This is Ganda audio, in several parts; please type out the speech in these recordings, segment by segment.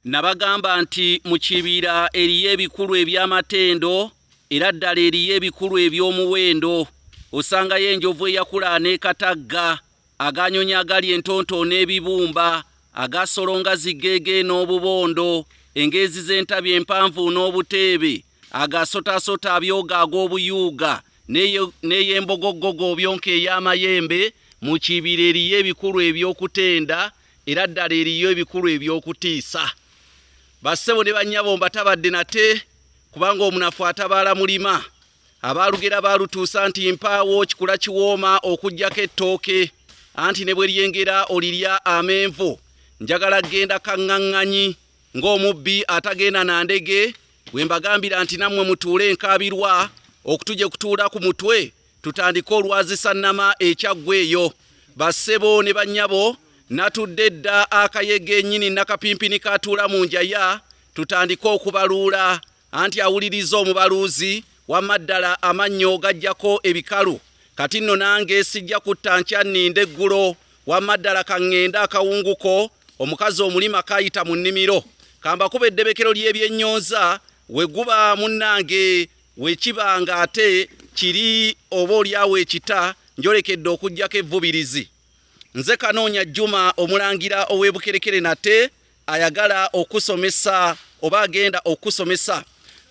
Nabagamba nti mu kibira eriyo ebikulu eby'amatendo era ddala eriyo ebikulu eby'omuwendo. Osangayo enjovu eyakula n'ekatagga, aganyonyi agali entonto n'ebibumba, agasolonga ziggeege n'obubondo, engeezi z'entabi empanvu n'obuteebe, agasotasota abyoga ag'obuyuuga n'ey'embogoggogo obyonka ey'amayembe. Mu kibira eriyo ebikulu eby'okutenda era ddala eriyo ebikulu eby'okutiisa. Bassebo ne bannyabo mbatabadde nate kubanga omunafu atabaala mulima. Abaalugera baalutuusa nti mpaawo kikula kiwooma okuggyako ettooke, anti ne bwe lyengera olirya amenvu. Njagala genda kaŋŋaŋŋanyi ng'omubbi atagenda na ndege, bwe mbagambira nti nammwe mutuule enkaabirwa okutu gye kutuula ku mutwe tutandike olwazisa nnama ekyaggwa eyo. Bassebo ne bannyabo natudde dda akayege nnyini nakapimpini katuula mu njaya tutandike okubaluula anti awuliriza omubaluuzi wamma ddala amannyo gajjako ebikalu kati nno nange sijja kutta nkya nninde eggulo wamma ddala kaŋŋende akawunguko omukazi omulima kayita mu nnimiro kambakuba eddebekero ly'ebyennyonza we guba munnange wekiba nga ate kiri oba olyawo ekita njolekedde okuggyako evvubirizi nze kanoonya juma omulangira ow'ebukerekere nate ayagala okusomesa oba agenda okusomesa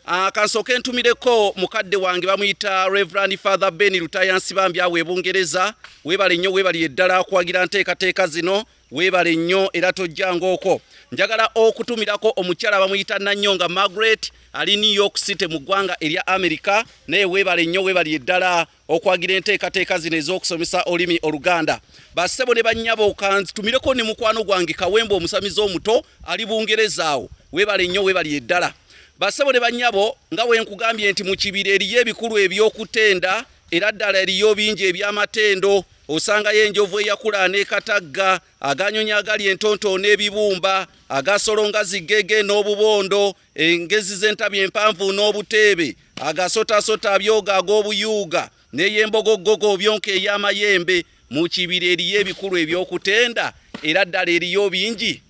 ah, kansooke ntumireko mukadde wange bamuyita Reverend Father Ben Lutaya Nsibambi awo e Bungereza weebale nnyo weebalire ddala okuwagira nteekateeka zino weebale nnyo era tojja ng'okwo njagala okutumirako omukyala bamuyita Nanyonga Margaret ali New York City mu ggwanga erya America naye weebale nnyo weebalire ddala okwagira enteekateeka zino ez'okusomesa olulimi Oluganda. Bassebo ne bannyabo kantumireko ne mukwano gwange Kawembe omusamize omuto ali Bungereza awo. Weebale nnyo weebalire ddala. Bassebo ne bannyabo nga bwe nkugambye nti mu kibira eriyo ebikulu eby'okutenda era ddala eriyo bingi eby'amatendo. Osangayo enjovu eyakula n'ekatagga, aganyonyi agali entonto n'ebibumba, agasolonga ziggege n'obubondo, engezi z'entabi empanvu n'obuteebe agasotasota abyoga ag'obuyuuga n'ey'embogoggogo obyonka ey'amayembe mu kibira eriyo ebikulu eby'okutenda era ddala eriyo bingi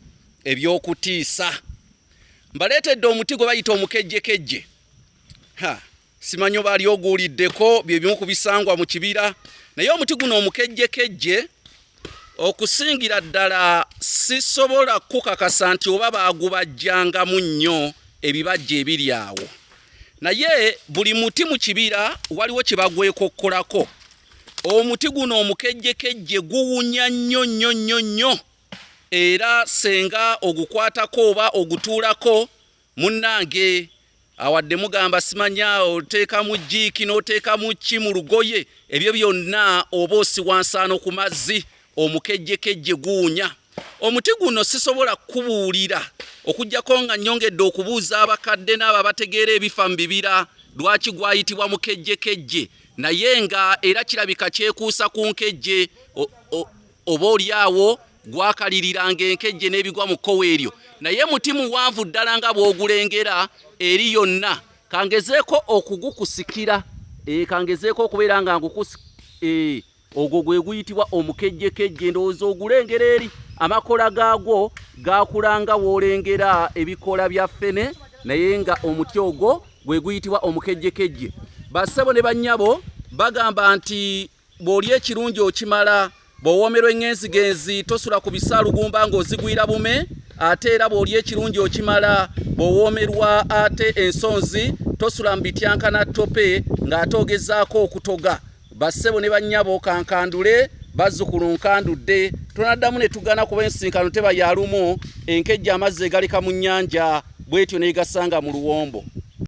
eby'okutiisa mbaleetedde omuti gwe bayita omukejjekejje ha simanyi oba ali oguwuliddeko bye bimu ku bisangwa mu kibira naye omuti guno omukejjekejje okusingira ddala sisobola kukakasa nti oba baagubajjangamu nnyo ebibajja ebiri awo naye buli muti mu kibira waliwo kye bagwekokkolako omuti guno omukejjekejje guwunya nnyo nnyo nnyo nnyo era senga ogukwatako oba ogutuulako munnange awadde mugamba simanya oteekamu jiiki n'oteekamu ki mu lugoye ebyo byonna oba osiwa nsaano ku mazzi omukejjekejje guwunya omuti guno sisobola kukubuulira okuggyako nga nnyongedde okubuuza abakadde n'abo abategeera ebifa mu bibira lwaki gwayitibwa mukejjekejje naye nga era kirabika kyekuusa ku nkejje oba oli awo gwakaliriranga enkejje n'ebigwa mu kkowe eryo naye muti muwanvu ddala nga bw'ogulengera eri yonna kangezeeko okugukusikira e, kangezeeko okubeera nga ngukusi e, ogwo gwe guyitibwa omukejjekejje ndowooza ogulengera eri amakola gaagwo gakula nga w'olengera ebikoola bya ffene naye nga omuti ogwo gwe guyitibwa omukejjekejje bassebo ne bannyabo bagamba nti Bw'olya ekirungi okimala, bw'owoomerwa eŋŋenzigenzi tosula ku bisaalugumba ng'ozigwira bume, ate era bw'olya ekirungi okimala, bw'owoomerwa ate ensonzi tosula mu bityankana ttope ng'ate ogezaako okutoga. Bassebo ne bannyabo kankandule, bazzukulu nkandudde, tonaddamu ne tugana kuba ensisinkano teba ya lumu, enkejje amazzi egaleka mu nnyanja bw'etyo n'egasanga mu luwombo.